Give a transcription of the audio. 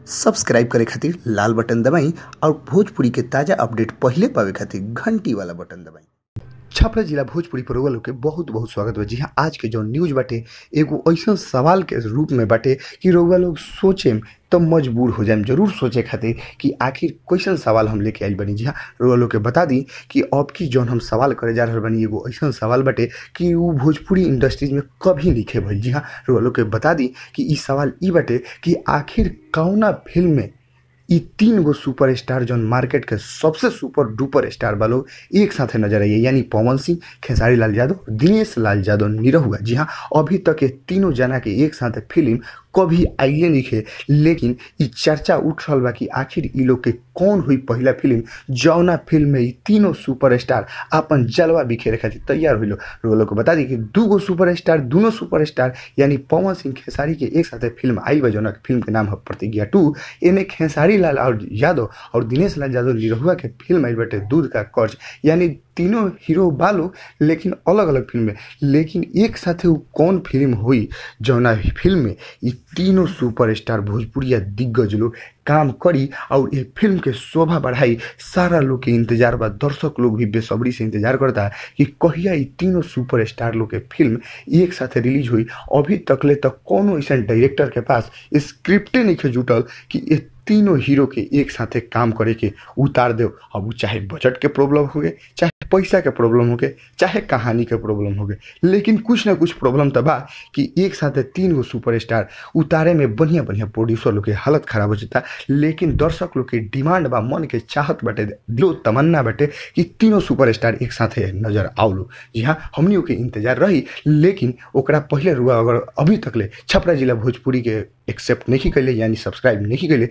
Subscribe करे खातिर लाल button दबाई और भोजपुरी के ताजा अपडेट पहिले पावे खातिर घंटी वाला बटन दबाई। छपरा जिला भोजपुरी पर रउआ लोग के बहुत बहुत स्वागत बा। जी हाँ, आज के जो न्यूज बाटे एगो ऐसा सवाल के रूप में बाटे कि रउआ लोग सोचे तो मजबूर हो जाए जरूर सोचे खातिर कि आखिर कैसन सवाल हम लेके आइल बनी। जी हाँ, रउआ लोग के बता दी कि अब की जौन हम सवाल करे जा रहल बनी एगो ऐसा सवाल बाटे कि उ भोजपुरी इंडस्ट्रीज में कभी नइखे भइल। जी हाँ, रउआ लोग के बता दी कि इ सवाल इ बाटे कि आखिर कौना फिल्म में इ तीन गो सुपर स्टार जौन मार्केट के सबसे सुपर डुपर स्टार बा लोग एक साथे नजर आइए, यानी पवन सिंह, खेसारी लाल यादव, दिनेश लाल यादव निरहुआ। जी हाँ, अभी तक ये तीनों जना के एक साथ फिल्म कभी आइए नहीं, लेकिन इ चर्चा उठ रहा बा कि आखिर इ लोग के कौन हुई पहला फिल्म जौना फिल्म में इ तीनों सुपर स्टार अपन जलवा बिखेरे खातिर तैयार हुई। लोग को बता दी कि दू गो सुपर स्टार, दोनों सुपर स्टार यानी पवन सिंह खेसारी के एक साथ फिल्म आई बा जौना फिल्म के नाम है प्रतिज्ञा 2। एने खेसारी लाल और यादव और दिनेश लाल यादव निरहुआ के फिल्म आई बाटे दूध का कर्ज, यानी तीनों हीरो बालो लेकिन अलग अलग फिल्म में, लेकिन एक साथे वो कौन फिल्म हुई जौना फिल्म में ये तीनों सुपर स्टार भोजपुरिया दिग्गज लोग काम करी और ये फिल्म के शोभा बढ़ाई। सारा लोग के इंतजार बा, दर्शक लोग भी बेसब्री से इंतजार करता है कि कहिया ये तीनों सुपर स्टार लोग के फिल्म एक साथ रिलीज हुई। अभी तकले तक कोनो ऐसा डायरेक्टर के पास स्क्रिप्टे नहीं जुटल कि ये तीनों हीरो के एक साथे काम करे के उतार दो। अब वो चाहे बजट के प्रॉब्लम हो गए, चाहे पैसा के प्रॉब्लम हो गए, चाहे कहानी के प्रॉब्लम हो गए, लेकिन कुछ ना कुछ प्रॉब्लम तो बा कि एक साथे तीन गो सुपर स्टार उतारे में बढ़िया बढ़िया प्रोड्यूसर लोग के हालत खराब हो जाता। लेकिन दर्शक लोग के डिमांड बा, मन के चाहत बाटे, दिलो तमन्ना बाटे कि तीनों सुपर स्टार एक साथे नजर आओ लो। जी हाँ, हमनियों के इंतजार रही, लेकिन ओकरा पहले रुआ अगर अभी तक ले छपरा जिला भोजपुरी के एक्सेप्ट नहीं कैले यानी सब्सक्राइब नहीं कैले